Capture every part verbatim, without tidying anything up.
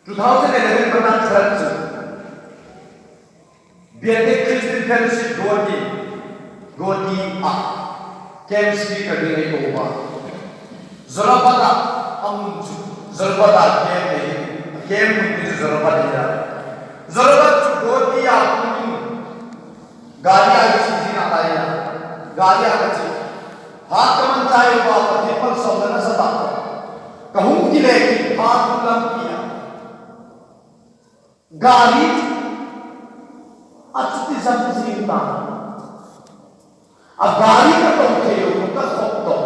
Two thousand eleven patan khat chu Biate Christian Fellowship Guwahati, Guwahati a camp speaker ding eikou uva. Jorabat a amun chu, Jorabat a camp nei, camp mun chu Jorabat ahi. Jorabat chu Guwahati a amun Gari a kiche jing a tai a. Gari a kache. Hat kaman chai uva, Pathen malsomna nasatah. Kahung kile kit phat un lampi a gari achuti jam jing tan. A gari katong thei lou, kakhop toh.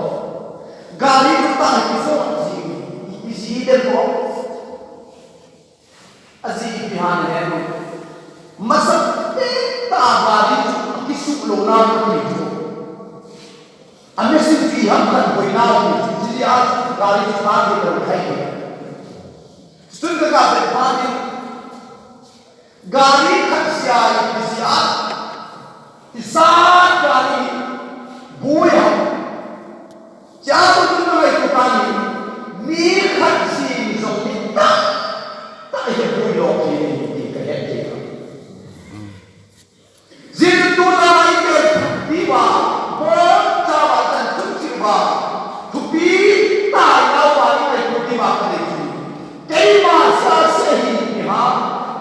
Gari katah kijot jing. Ipi ji dem ko. Ajeh ipi ham nahepon. Masatah a gari chu akisuh lou nau kati chu. A machine chu iham khat boi nau kati chu, chujeh a gari chu kati lou khai. Student ka ka pe pa ni gari khat sia ipi sia. Ijat gari boi ham. Chua chu tuna ngaito tani, mi khat jeng jong mi tamtah hi boi lou hi ti kahet kei. Jeh chu tuna ngaito diuva, boncha uva, chan chung cheh uva, thupi tah uva ngaito diuva kanei chu. Keima jeh a se hi ipi ham,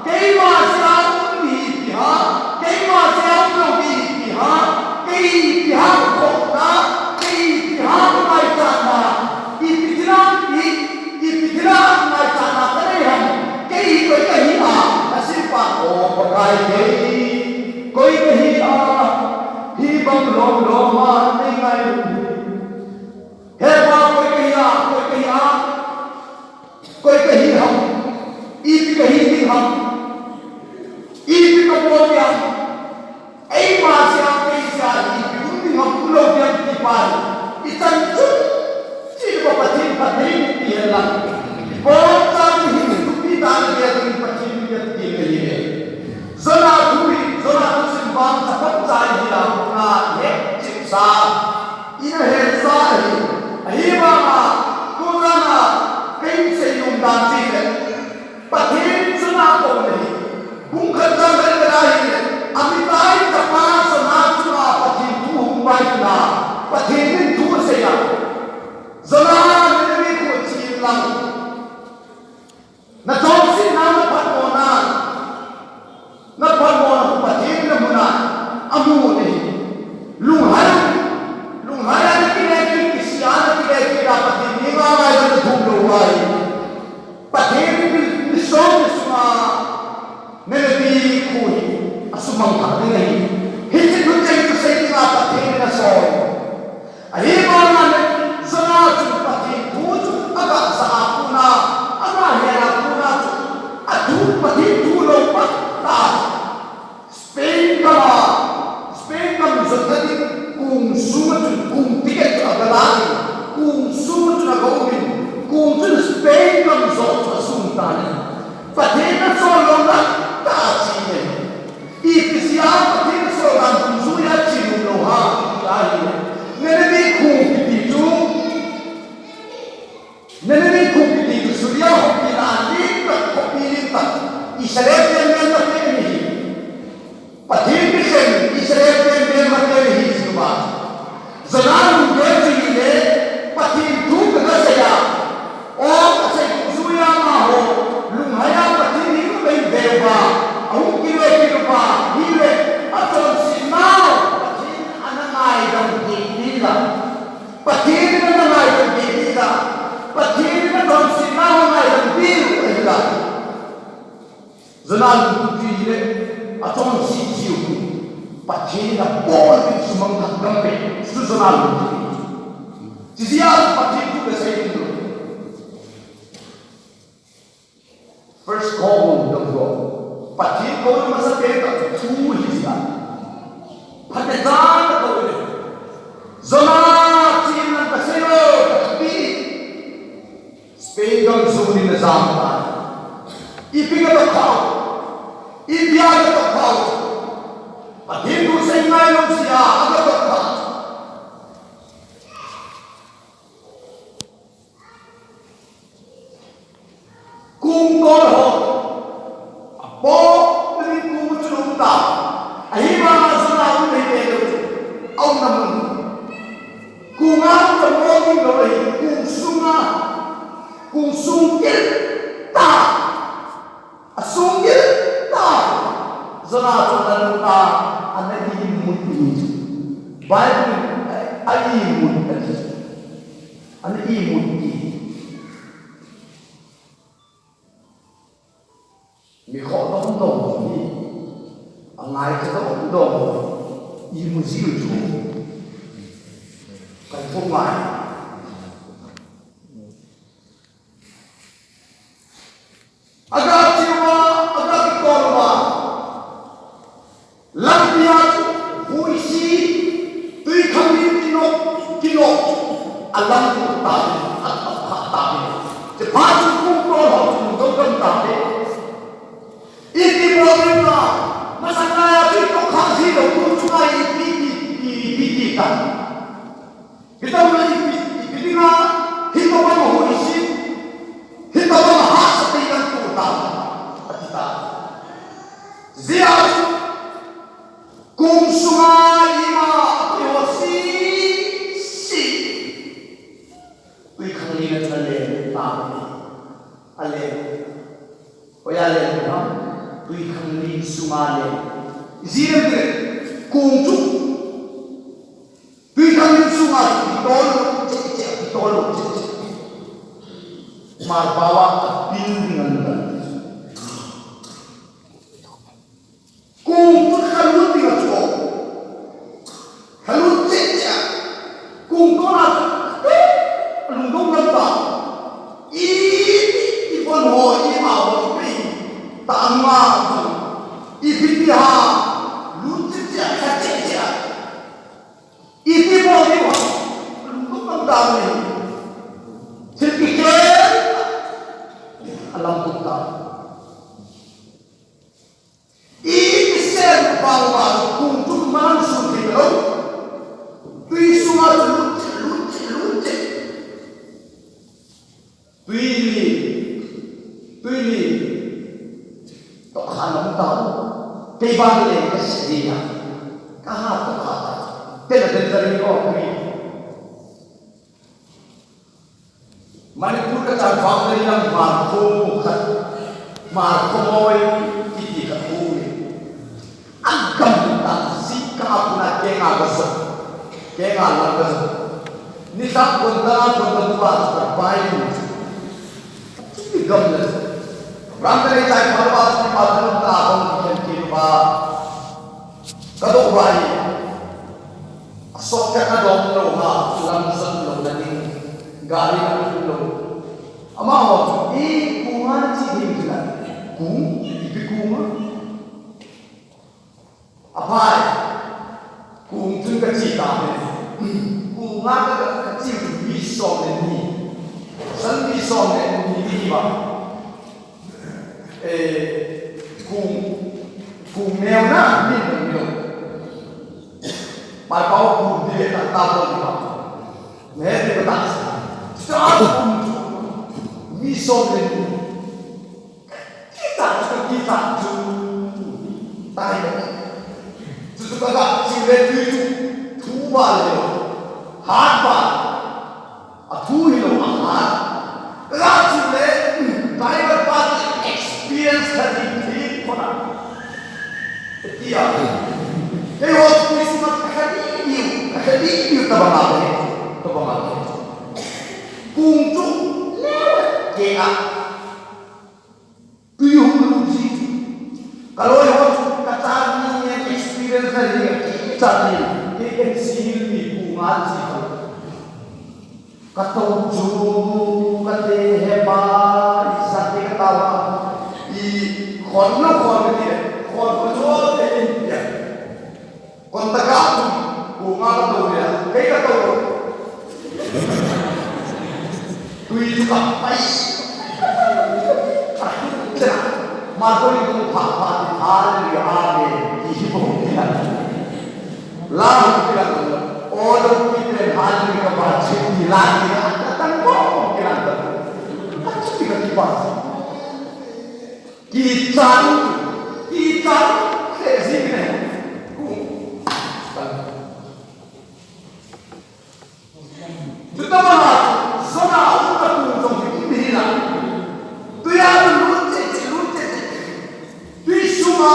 keima jeh a um hi ipi ham, keima jeh a um lou hi ipi ham, kei ipi ham kakhopna, kei ipi ham kangaichatna, ipi dinga, i, ipi dinga ngaichatna kanei ham, kei hi koi kahi a, asim pa, o Pakai kei, koi kahi a, hibang lom lom a nei ngai lou hi. He Pa koi kahi a, koi kahi a. Koi kahi ham, ipi kahi ding ham, ipi kabol ding ham, eima jeh a kei jeh a ipi um ding ham, umlou ding ham ti pa hi, ichan chung cheh uva Pathen phatthei boh hen lang. Iboncha hi thupi tah a nagel ding Pathen min in ti kahi e. Jonah thu hi, Jonah thusim vang chapang cha hi a, na het cheh sa. Ina het sa ahi. Ahivanga, tujana, kahin seinom dan chu ahile, Pathen in Jonah kouna hi, bung khat chang khat kala ahile, Amittai chapa Jonah chunga Pathen thu hung vaihom a, Pathen in thu asei a. Jonah, Nineveh kho chen lang. Nachonsetna, naphatmona, naphatmona khu Pathen in amun a, amun ahi. Lunghai, lunghai a nakile kit, kisih a nakile kit a Pathen henga ngaidam nathum lou uva hi. Pathen in mi, mi som mi sunga Nineveh kho hi asumang thah ding ahi. Hiche thucheng chu sei dinga Pathen in asol. Ahivanga le, Jonah chun Pathen thu chu aga ja a kona, aga het a kona chu, athu Pathen thu lou pat ta. Spain gam a, Spain gam jotna ding kong sunga chun kong ticket chu aga la in, kong sunga chun aga um in, kong chun Spain gam jot chu asung tan ahi. Pathen in asol lou na ta chi ne. Ipi jeh a Pathen in asol dan dungjuia che nom lou ham ti ahile, Nineveh kho kiti chu, Nineveh kho kiti chu Syria khopi na len tah, khopi len tah, Israel mel mel mate ahi. Pathen misen Israel mel mel mate ahi jeh uva. Jonah lunggel chu hile, Pathen thu kaga sei a, o kasei dungjuia amaho lunghai a Pathen in ahin ve uva, ahung kile kit uva ahile, achonsetnau Pathen in ana ngaidam ding tila, Pathen in ana ngaidam ding tila, Pathen in achonsetnau angaidam diu ahila. Jonah lungthim chu hile, achonset jiu hi Pathen in abol ding sumang khat gam pe, chu Jonah lungthim. Chujeh a Pathen thu kasei ding lou. First call, don't go. Pathen kouna masapen tah thu hi jeh a. Phatechan a kou le. Jonah, chen lang kasei o, kathupi. Spain gam jot in ajam tai. Ipi katoh khah u? Ipi a katoh khah u? Pathen thu sei ngai lou jeh a katoh khah. Kong tol ho Bible in a, a imut a ti. Ana imut ti. Mi khoh dom dom hi. A ngai kha dom dom. Imu jiu chu. Kan pu ngai. Aga chiuva, aga kitolva. Lampi a chu, huisi, tui khanglen kinop, kinop. A lam tu ta, a, a, a ta. Chepha chu kung tol ho chu dong dong ta. Iti bol ding na, masang na ya tui kong khang si lo, tu chu ngai iti, iti, iti, iti ta. Hitobang ipi, ipi dinga, hitobang huisi, hitobang hahsatna ikan tu ta, ati ta. Jia chu, kung sunga ima api ho sisi. Tui khanglen a chun ale ta. Ale. Hoiya le ta. Tui khanglen sunga le. Jia le kung chu. Tui khanglen sunga chu kitol lo, che, che, kitol lo, che, che. Mar pawa a pil ding an ta. Kung chu khalut ding a chu. Khalut che, che. Kung tol a chu. Eh, lungdong lam ta. I, i pon ho, i ma ho, i pe. Ta ma chu. I pi pi ha. Lut che, che, kha che, che. Iti bol diu ham, lungdong tam tam ni. Thil kikhel, alam tum tam. Iti sen bang bang kung tum man sun thei lo. Tui sunga lut, lut, lut. Tuili, tuili. Toh kha lam ta. Kei ban le ka si dia. Ka ha toh kha ta. Te la den ta ni ko tui. Manipur ka chan bang le yang mar ko khat. Mar ko moi kiti ka ko. Agam ta si ka apna kenga ka so. Kenga lang ka so. Ni ta kon ta kon ta ba ta pai ni. Ki gam le. Ram ka le tai pa ba ta pa ta ta kon ki ken ki ba. Ka do ba ni. So ka ka dom lo ha lam san lo na ni. Gari na lo. Ama ho i ku ngan chi ding na. Ku i pi ku ngan. Aphai, kung chun ka chi ta le. Kung a ka, ka, ka chi mi som le ni. San mi som le ni ni ba. Eh, kung, kung neo na mi ni lo. Pai pau kung di le ta ta lo ni ba. Ne ni ka ta. Sa kung mi som le ni. Kita chu, kita chu. Tai. Chu chu ka ga chi le tui chu. Thu ba le. Hat ba. A thu hi lo a hat. Ka ga chi le. Tai ba ba experience ka di thi ko na. Tia. Kei ho chu Christmas ka di ni. Ka di ni ta ba ma le. Ta ba ma le. Kung chu. Le. Ke a. Tui hung lut ji. Ka loi ho chu ka cha ni ngen experience na hi ka cha ni. Kei ken si hil mi pu nga ji ka. Ka to chu ka te he ba i sa te ka ta ba. I khon lo khon ka te khon ko lo te in pia. Kon ta ka tu, ku nga ka tu ya, kei ka tu. Tui tu ka pai. Chena, ma ko ni tu pha pha ti pha ni ya a ni, ki hi bo ni ya. La hu ki la tu, o lo ki te ha ni ka ba chi ni la ni ya, ka tang bo ki la tu. Ka chi ka ki ba. Kichan, kichan, khe jing ne. Ku. Juta mana, sona u ka tu jong ki mi na. Tu ya lu che che, lu che che. Tu suma,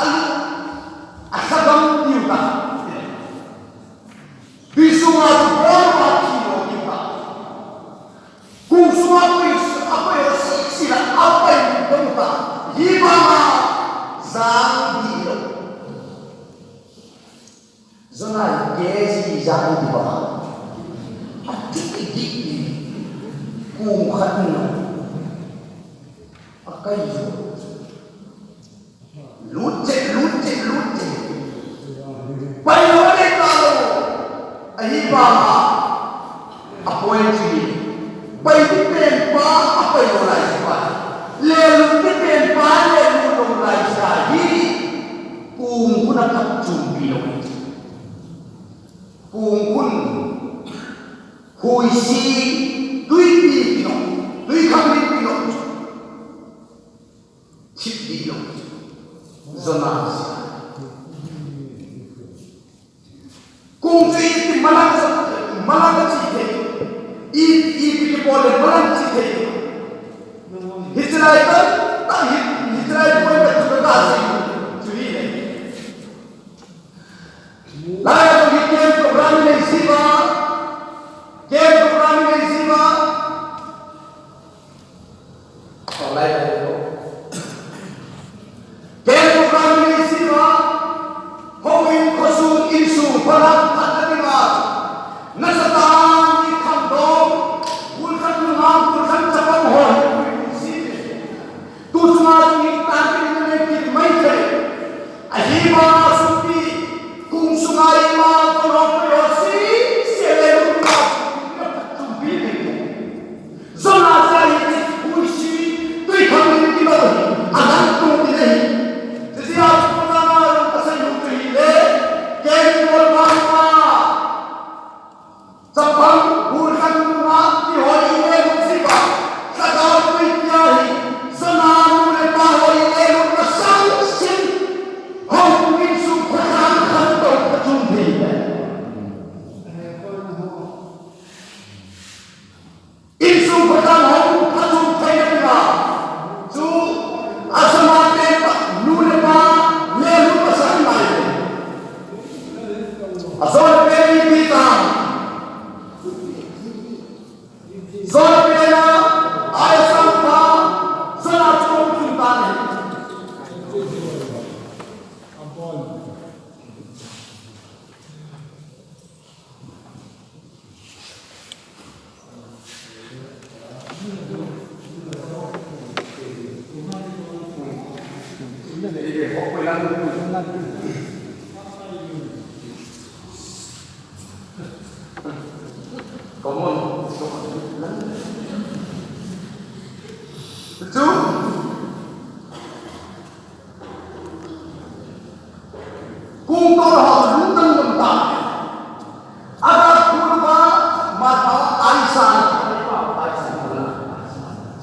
alu, asagam tiu ta. Kum khat ni akai jo. Lut che, lut che, lut che. Pai lo le ta lo. Ahi ba ma. Appoint chi. Pai ti pen pa, apai lo lai chi pa. Le lut ti pen pa, le lut lo lai chi pa. Hi. Kum khun a khat chum pi lo. Kum khun. Huisi, tuipi kino, tuikhanglen kino. Thip kino. Jonah. Kung chu iti malang sa, malang chi thei. I, iti kibol le malang chi thei. Hiche lai ta, ta hi, hiche lai point ta chu ka si. Chu hi le. Lai a hi ken program nei siva, ken program nei siva. Lai a ken program nei siva. Houin khosung insung phalang phat na dinga. Nasatah a ni khangdong, pulkhat nunga pulkhat chapang ho. Tu chunga chu hi tan kin na nei kin mai thei. Ahi ba supi, kum sunga ima kono kono si, si le lu ma supi na phat tum pi ni. Jonah sa hi chi hui si, tuikhanglen kino hi, alang tung ti nei. Si si a chu na ma lu ka sai lu tu hi le, ken bol ba ma. Chapang, pulkhat nunga, ti ho i le lut si ba. Lhagao tui tia hi, Jonah nu le pa ho i le lut na sang sin. Houin sung khosung khat to ka chum thei le. Insung khosung houin khat chum thei le na. Chu, a Jonah te pa, nu le pa, le lut na sang nai. A Jonah pe ni pi ta. Jonah pe na, ai sang pa, Jonah chu kum ta ni. Come on. Chu. Kung tol ho lungdam dam ta. Ada kulba mata aisan.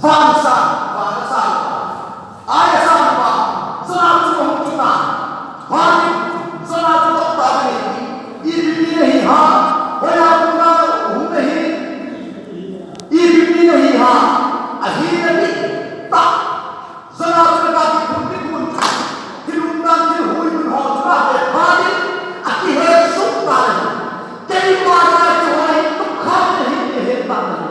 Vangsan, vangsan. Aisan ba, Jonah chu hung chu ta. Vangin, Jonah chu tok ta ni. Ipi ti na hi ha. Hoiya kung na hung na hi. Ipi ti na hi ha. Ahi na ni. Ta. Jonah chu ka kiphun, kiphun. Thil umdan, thil huimun ho chu ahe phat in, akihet suh tan ahi. Keima sa chu hoi, tukha te hi kihet tan ahi.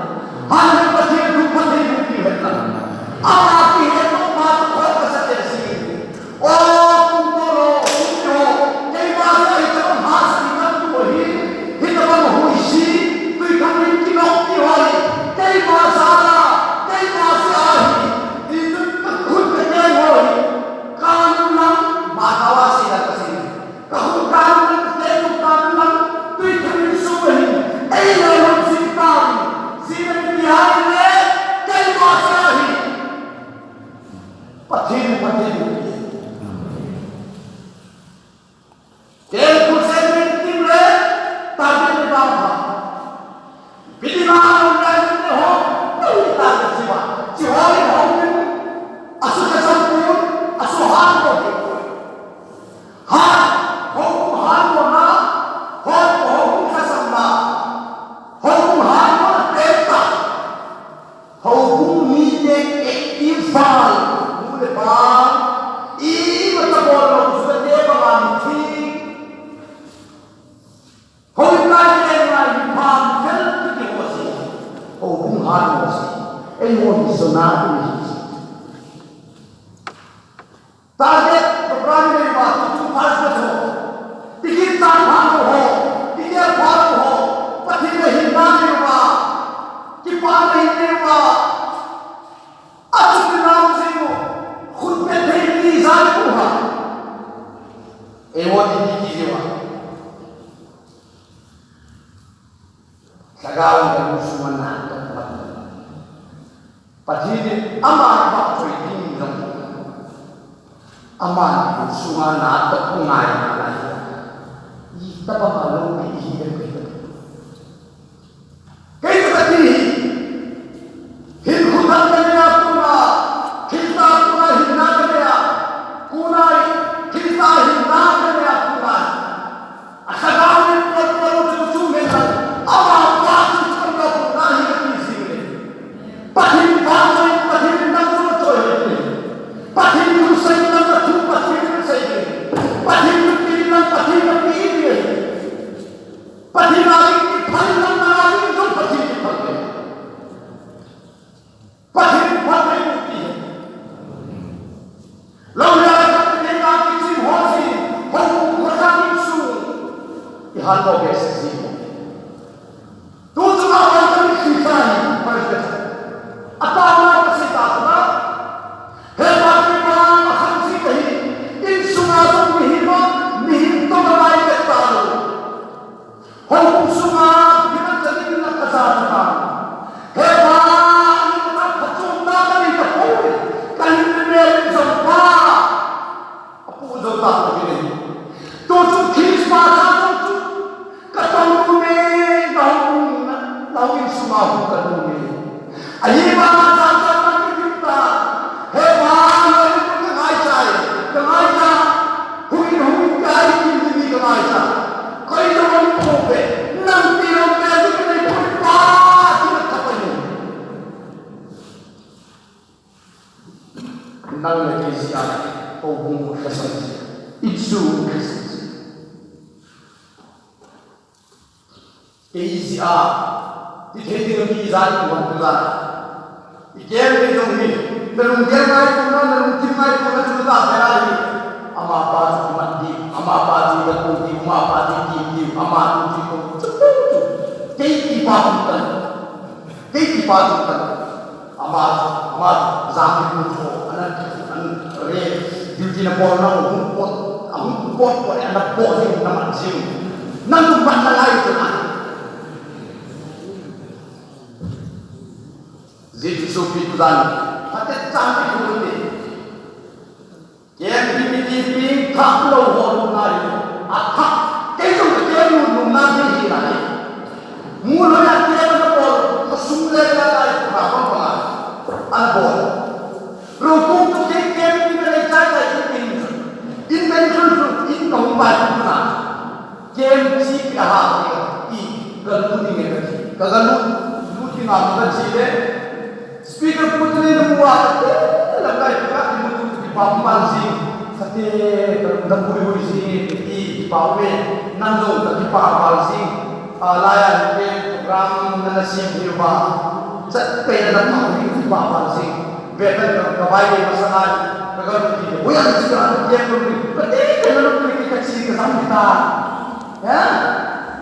Ahin Pathen thu, Pathen thu kihet tan ahi. Ama kihet tu pa tu kho ka sa te si. O, kum tol ho, kum tol ho. Keima sa hi tabang ha sa hi kan tu hi. Hi tabang huisi, tuikhanglen kino ti hoi. Keima sa la, keima sa hi. Ti tu ka khut ka keng hoi. Kanung lang, matawa sila kasi. Kahung kanung lang, kenu kanung lang, tuikhanglen sung ahi. Ei le lut jing tan. Jing le ti hai le, kei masa hi. Pathen, Pathen. Ken khut sen min tim le, target ni bang pha. Piti ma lo lai ni ho, pui target si ba. Si ho ni ho ni. Asu ka sam pun, asu han ko. Han, ho ku han ko na, ho ko ho ku ka sam na. Ho ku han ko na penta. Houbung mite eighty-five, nu le pa, ima tabol lou, sute banga mithi. Houin kaite ngai, mipham, fel, kiti ho si. Houbung hat ho si. Eiho hi Jonah hi. Target program nei uva, tu tu phal na tho. Ticket tang pha lou ho, ticket pha lou ho, Pathen le hinna nei uva, kipana hin nei uva, Pathen in ama vahchoi ding jong, ama insunga natoh ngai nalai. Itobang a lou ihi em kei. Kei kati hi, hinkho thah kanei a kona, Christa kona hinna kanei a kona, Christa hinna kanei a kona, alhagao in polpol chu chu men lang, amapa chu chonlou kona hi kati jing le. Pathen vahchoi, Pathen in nang chu choi le. Pathen thu sei lang, thu Pathen in sei le. Pathen thu pe lang, Pathen in pe le. Pathen a ding kiphal lang, nang a ding jong Pathen kiphal le. Pathen phatthei um ti. Lou le a khat te na kichim ho si, ho kum kho sa insung. Ihan mo be si si mo. Tu chu a wan ta mi si sa ni, pa si sa. A ta na pa si ta na. He pa ki pa na khan si ka hi. Insung a jong mihem a, mihem to na lai te ta lo. Houkum sunga kiman chanin na ka sa na ta. He pa, ni ka phachom na ka ni ka pu. Ka ni ni me ni jong pa. A pu jong ta ko ni. Tu chu Christmas a jong chu. Ka tong nu me, na houkum na, na houkum sunga hu ka nu me. Ahi vanga cha cha nang kitim ta. He pa, nang kitim ka ngaicha, ka ngaicha. Hungin, hungin ka kitim ni ka ngaicha. Koi jong hung ko ve. Nang ti lou ve, ti ka nei koi pa, ti na ka pa ni. Nang le kei jeh a, ko hung ko khasang. Ichu khasang. Kei jeh a, ti thei ding mi ijat uvem tu la. I kem ding jong hi, na lunggel ngai tu na, na lungthim ngai tu na chu ta pela hi. Amapa chu kimat ding, amapa chu la tu ding, amapa chu kim ding, ama tu ding ko, chu tu tu. Kei kipa tum tan, kei kipa tum tan. Ama, ama, jam ni pu cho, ana, ana, re, duty na bol na, hung pot, hung pot, pot, ana pot, jing, na mat, jing. Nang tu mat na lai tu na. Jesu sopi tu dan, pate jam ni pu ni. Kem pi mi ti pi thah lou ho lungna hi. A thah. Kei jong ka kem lou lungna hi hi lai. Mu lou ya kem na bol, ka sum le la lai ka bol bol. An bol. Ro kum tu kei kem pi na le chai chai in in. In men khul khul in ka hung bai tu na. Kem chi pi a ha pi ka lut ding e ka chi. Ka ka lut, lut ding a ka chi le. Speaker pu te le na mu a ka te, la kai pi ka ti mu tu kipa mu bal jing. Ka te, ka lung dam hui hui jing, ka ti kipa u ve. Nang jong ka kipa bal jing. A, lai a te program na na sim hi ba. Chat pe na na pa hui kipa bal jing. Ve ka ka bai ve masang a. Ka ka lut ding. Hui a chi ka kem lut ding. Ka te, ka lut ding ka chi ka sam ta. Ha?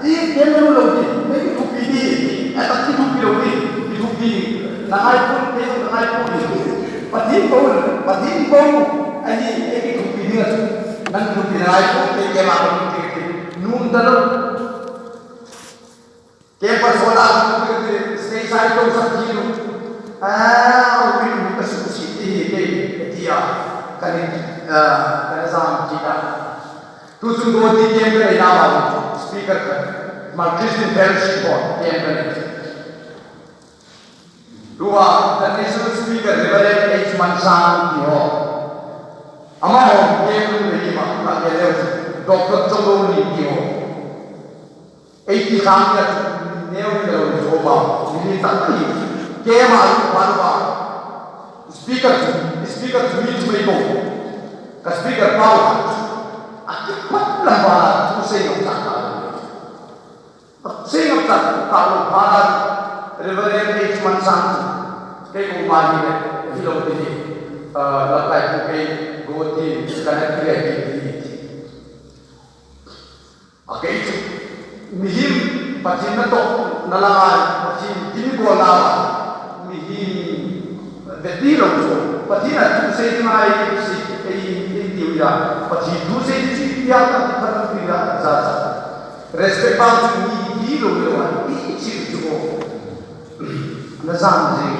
I kem lou lou di, nei kithupi di, eh, ta kithupi lou di, kithupi. Na ngai pun, kei jong na ngai pun di. Pathen bou, Pathen bou, ahi, eh, kithupi di nga. Nang kithupi na ngai pun, kei kem a kithupi di. Num ta lou. Kem pa so la, kithupi di, sei sai to sa ki lu. Ah, ui, ui, ka su si di, kei, kei, tia. Ka ni, ah, ka ni jam ki ta. Tuchung Guwahati camp ka neina uva speaker khat, ama Christian Fellowship ho camp ka nei. Tua international speaker Reverend H Mansang ti ho. Amaho camp lunglhai ma ka ke leu Doctor Chongloni ti ho. Eighty sang ya neo ni lo jo ba ni ta ni. Camp a lu ba ba. Speaker, speaker tu mi tu mai ko. Ka speaker pa u. A ki pat la ba tu sei no ta ta. Sei no ta ta lo ba la. Reverend H Mansang. Kei ko ma ni ni lo ti ni. Ah, la kai ko kei go ti ka na ki le ti. A kei chu, mihem, Pathen natoh na langa, Pathen kin bol langa, mihem, veti lo chu, Pathen a thusei ding a ei, ei, ei, ei tiu ya, Pathen thusei ding chu tia ka ti phat tiu ya, ja ja. Respect ba chu mi ti lo lo a, ti chi chu ko. Na jam jing.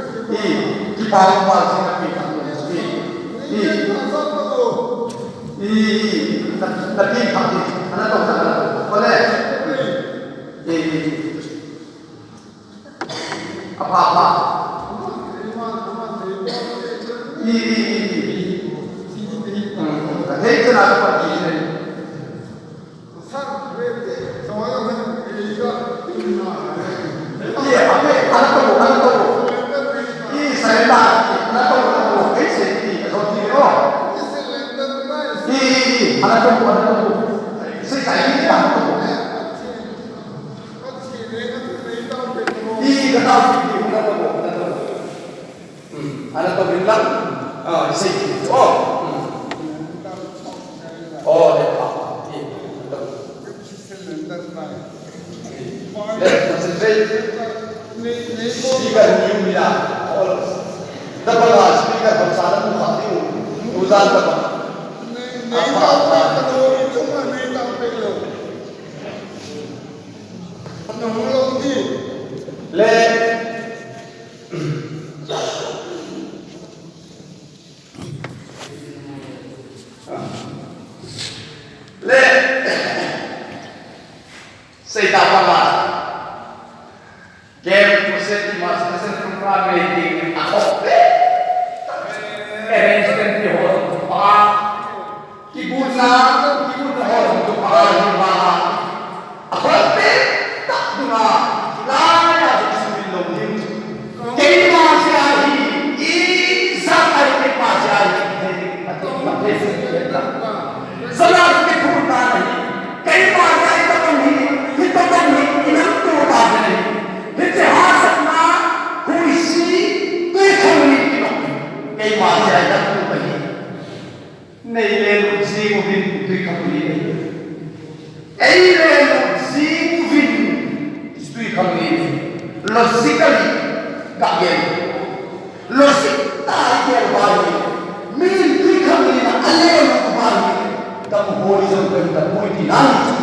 I, kipah pah jing na pi thak. I, i, i, na, na pi thak i, ana to na, na to. Ole. I, i, i. Apa, apa. I, i, i, i. Hmm, ka hei chana ka pa ki. Ye, abe, ana to, ana to. I, surrender, ana to, ana to. Hei se, i, ka to ti, o. I, i, i, ana to, ana to. Se, ka, i, ana to. I, ka to, i, ana to, ana to. Hmm, ana to, in lang. Ah, i sei ti. O. Hmm. O, le, pa, pa. I, ana to. Let's concentrate. Speaker ni ya. All. Tapa la speaker ko sa na mu kha ti u. U zan tapa. Apa, apa. Le. Le. Seita pala. Game to set imagination program making a hope. Arrangement ni ho pa. Kibuna, kibuna ho pa ni ma. A hope. Tak duna. La ya tu sumin lo ni. Keima sia hi, ijat a hi keima sia hi, sana kithuna hi, keima sia hi tobang hi, hi tobang hi, inam tu ta hi, hiche hahsatna, huisi, twikhanglen kinop hi, keima sia hi inam tu ta hi. Nei le lut jing uvin twikhanglen nei. Ei le lut jing uvin twikhanglen nei. Logically ka gel. Logic tah a i gel uva hi. Min twikhanglen a le lut Hoi jong kahi tapoi tina ahi.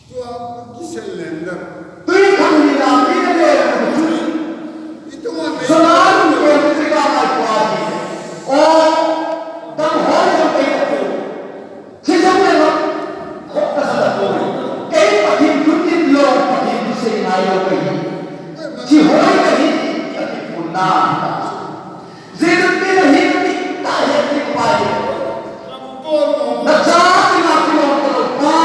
Tua kisel lem da. Tui khang ni na mi na le na chu. Itu ma me. Sana ni ke tu ka mai kwa ni. O, dang hoi jong kahi tapoi. Hiche jong le na. Ho ka sa tapoi. Kei Pathen thu tin lou, Pathen thusei ngai lou kahi. Chi hoi kahi, Pathen thu na. Jesu Christa hi kati ta hi ti pai. Na cha ti ma ti lom ta lou pa.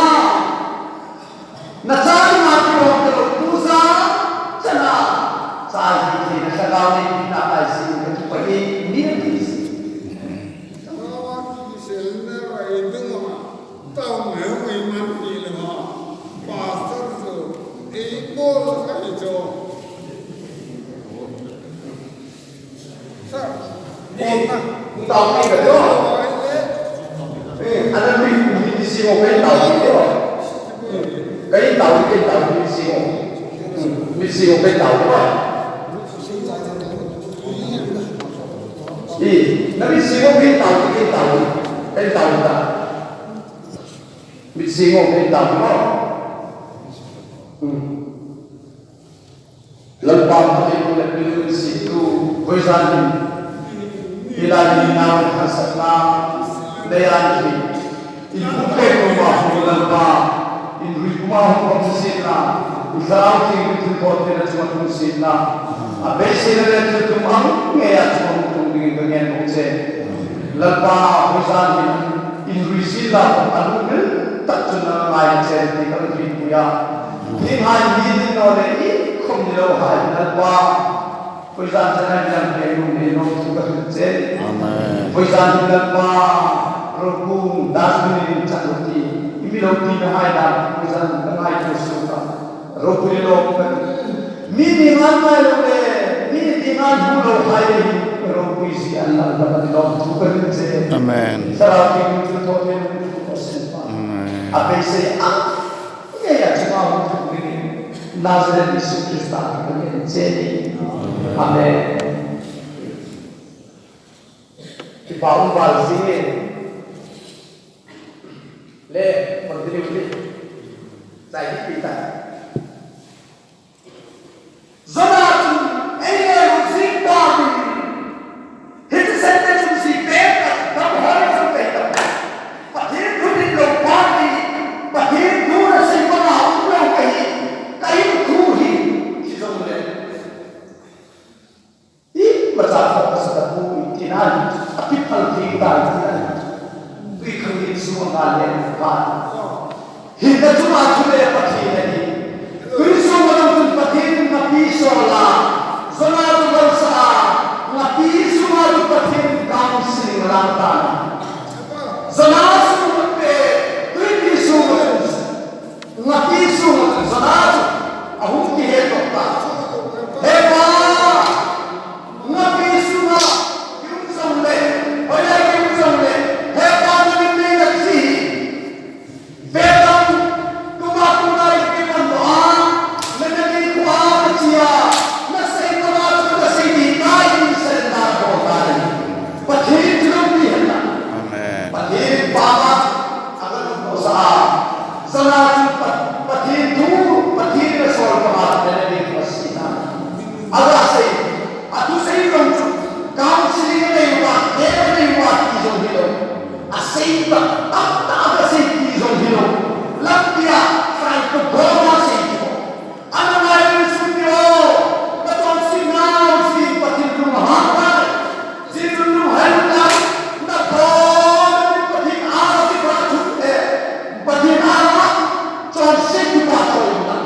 Na cha ti ma ti lom ta lou pu sa. Cha na. Cha hi ti na sa gao ni ti na ai si ka ti pa ni ni ti si. Tao meu ei man ti le ma. Pastor so ei bol ka ni cho. Sa. Ni, ni tao ni ka jo. Eh, ana mi, mi ti si mo kai tao ni jo. Kai tao ni, kai tao ni si mo. Hmm, mi si mo kai tao ni ba. Eh, na mi si mo kai tao ni, kai tao ni, kai tao ni ta. Mi si mo kai tao ni ba. Hmm. Lalpa Pathen le Pathen situ, hoijan hin. Hilai hi nau hansatna, leiya hin. In pute ko ma hu Lalpa, in hui kuma hu ko sina, in sarau ti in tu ko te na chuma tu sina. A be sina le tu tu ang nge ya chuma tu ding ka ngen ko che. Lalpa, hoijan hin, in hui sina, a lu mil tak chuna ngai che ti ka hui ku ya. Hi hai ni din no le i khum ni lou hai Lalpa. Hoijan chan hai lam pe nu ne no thu ka thu che. Amen. Hoijan ni Lalpa. Ro ku das ni chan ti. I mi lou ti na hai da. Hoijan na hai ko su ka. Ro ku ni lou ka. Mi ni ngai ngai lou le. Mi ni ngai hu lou hai le. Ro ku si an la ka ni lou thu ka thu che. Amen. Sara ki thu thu ne no thu ko sen pa. Amen. A pe se a. Nge ya chunga hung thum ringin Nazareth Jesu Christa min in che ni. Amen. Kipa um val jing e. Le, continue ni. Sai ki pi ta. Jonah chun ei le u jing pa in, hiche sente chun ji pet a, dam hoi jong kahi tapoi. Pathen thu tin lou pa in, Pathen thu nasei banga um lou kahi, kahi thu hi, hijongle. Imacha khoh kasa tapoi, tina hi, akiphal thei tai, tina hi. Tui khangin sunga le pa. Hinna chunga thu le Pathen ahi. Tui sunga jong chun Pathen in ngapi sol a. Jonah chu bolsa a. Ngapi sunga chu Pathen in counseling alang tan. Jonah sunga pe, tuipi sunga chun. Ngapi sunga chun Jonah chu ahung kihe toh ta. He Pa, ngapi sunga i um jongle, hoilai i um jongle, he Pa, nangin nei nachi hi. Ve tan, tuma tuna i kiman doh a, na, na ding khu a, na chi a, na sei tama chu na sei ding tai, in surrender bol tai. Pathen chu lampi hen lang. Amen. Pathen pa ma, aga lungmong sa a. Jonah chu Pa-, Pathen thu, Pathen in asol banga na ding khu asei na. Aga sei, athusei jong chu, counseling anei uva, help anei uva ti jong hilou. Asei tah, tamtah asei ti jong hilou. Lampia, try to go na sei ti ho. Ana ngai lungset uvin o, nachonsetna, Pathen lunghang tai. Pathen lunghang tai. Nabonun Pathen anga kipathu e. Pathen anga chonset kipathu e.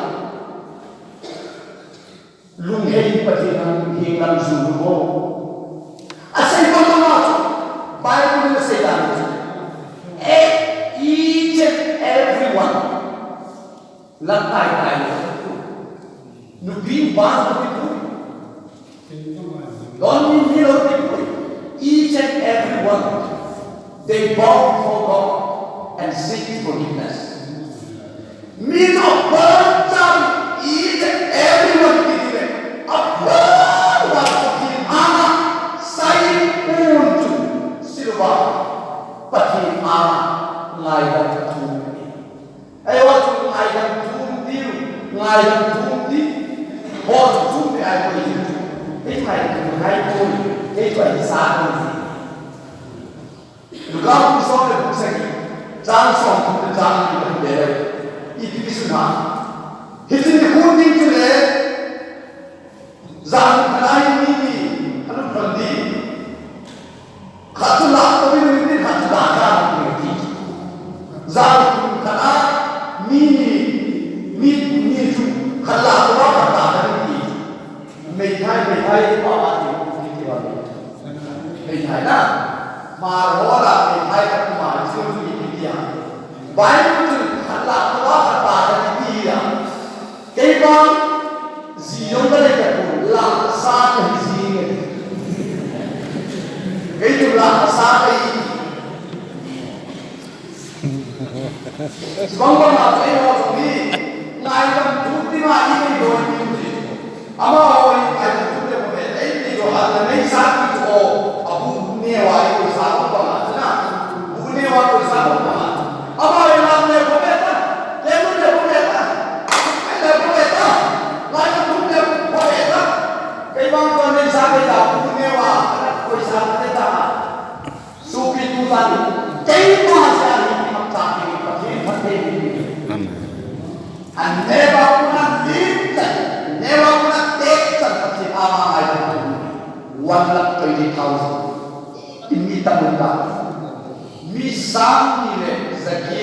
Lunghei Pathen in hing lam jui u mo. Asei bang bang a chu, Bible in asei dan chu. E, each and every one. Lamkai kai. Nupi pa nupi pu. Don min ni lo ti pu. Each and every one. They bow before God and seek forgiveness. Mi no bon tam each and every one ti le. Abon wa ti ana sai un tu silva. Pai sa ko ji. Luka bung som le bung sagi, chang som thum le chang li le le. Ipi kisun ham. Hiche nikho ding chu le, jan khat a hi mi ni, alu thon di. Khat chu lah to mi ni, khat chu lah ja ni ti. Jan khat a mi ni, mi ni chu khat lah to a khat ta ni ti. Meithai, meithai, pa, pa, ti, ti, ti, pa, ti. Meithai na. Mar ho la, meithai ka, ma, ti, ti, ti, ti, ya. Bible chu, khat lah to a khat ta, ti, ti, ya. Kei vang, ji jong ka nei ka pu, lah sa ka hi ji nge. Kei chu lah sa ka hi. Bang bang a pai ho jong hi, ngaidam thu ti ma i nei doi ti u ji. Amaho hi ngaidam thu le mo le, ei ti jo ha le nei sa ti jo, a bu ne wa i koi sa bang bang a, na. Bu ne wa koi sa bang bang a. Amaho hi lam le mo le ta, le mo le mo le ta, ai le mo le ta, ngaidam thu le mo le ta. Kei bang ko nei sa kei ta, bu ne wa, koi sa le ta. Sopi tu jat, keima jat hi kimat jat hi Pathen phatthei hi. Amen. An neiva puna lim chan, neiva puna tek chan Pathen ama ngai phatthei. One lakh twenty thousand. Imi tamun ta. Mi sang ni le jagi